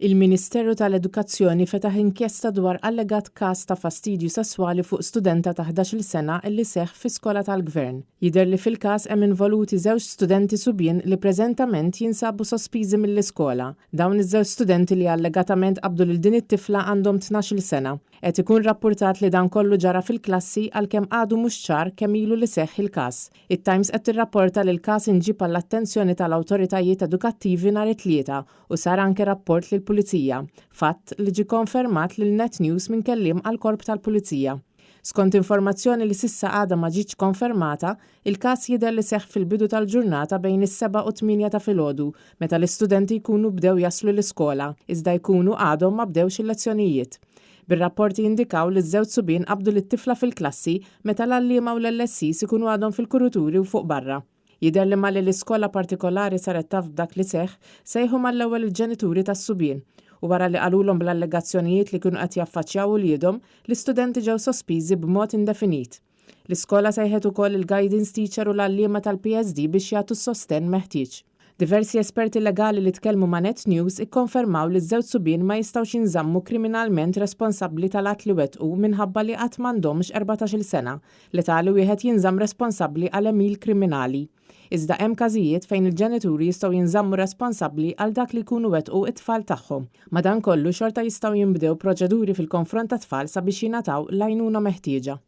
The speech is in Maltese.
Il-Ministeru tal-Edukazzjoni fetaħ inkjesta dwar allegat każ ta' fastidju sesswali fuq studenta ta' 11-il sena li seħħ fi skola tal-Gvern. Jidher li fil-każ hemm involuti żewġ studenti subien li preżentament jinsabu sospiżi mill-iskola. Dawn iż-żewġ studenti li allegatament qabdu lil din it-tifla għandhom 12-il sena. Qed ikun rappurtat li dan kollu ġara fil-klassi għalkemm għadu mhux ċar kemm ilu li seħħ il-każ. It-Times qed tirrapporta li l-każ inġieb għall-attenzjoni tal-awtoritajiet edukattivi nhar it-Tlieta u sar anke rapport lill-Pulizija, fatt li ġie konfermat lil Net News minn kelliem għall-Korp tal-Pulizija. Skont informazzjoni li s'issa għadha ma ġietx konfermata, il-każ jidher li seħħ fil-bidu tal-ġurnata bejn is-sebgħa u t-tmienja ta' filgħodu meta l-istudenti jkunu bdew jaslu l-iskola, iżda jkunu għadhom ma bdewx il-lezzjonijiet. Bir-rapporti jindikaw li ż-żewġ subien qabdu lit-tifla fil-klassi meta l-għalliema u l-LSEs ikunu għadhom fil-kuruturi u fuq barra. Jidher li malli l-iskola partikolari saret taf b'dak li seħħ, sejħu mal-ewwel il-ġenituri tas-subien u wara li qalulhom bl-allegazzjonijiet li kienu qed jaffaċċjaw uliedhom, l-istudenti ġew sospiżi b'mod indefinit. L-iskola sejħet ukoll il-guidance teacher u l-għalliema tal-PSD biex jagħtu s-sostenn meħtieġ. Diversi esperti legali li tkellmu ma' Net News ikkonfermaw li ż-żewġ subien ma jistgħux jinżammu kriminalment responsabbli tal-att li wettqu minħabba li għad m'għandhomx 14-il sena, l-età li wieħed jinżamm responsabbli għal għemil kriminali. Iżda hemm każijiet fejn il-ġenituri jistgħu jinżammu responsabbli għal dak li jkunu wettqu t-tfal tagħhom. Madankollu xorta jistgħu jinbdew proċeduri fil-konfront tat-tfal sabiex jingħataw l-għajnuna meħtieġa.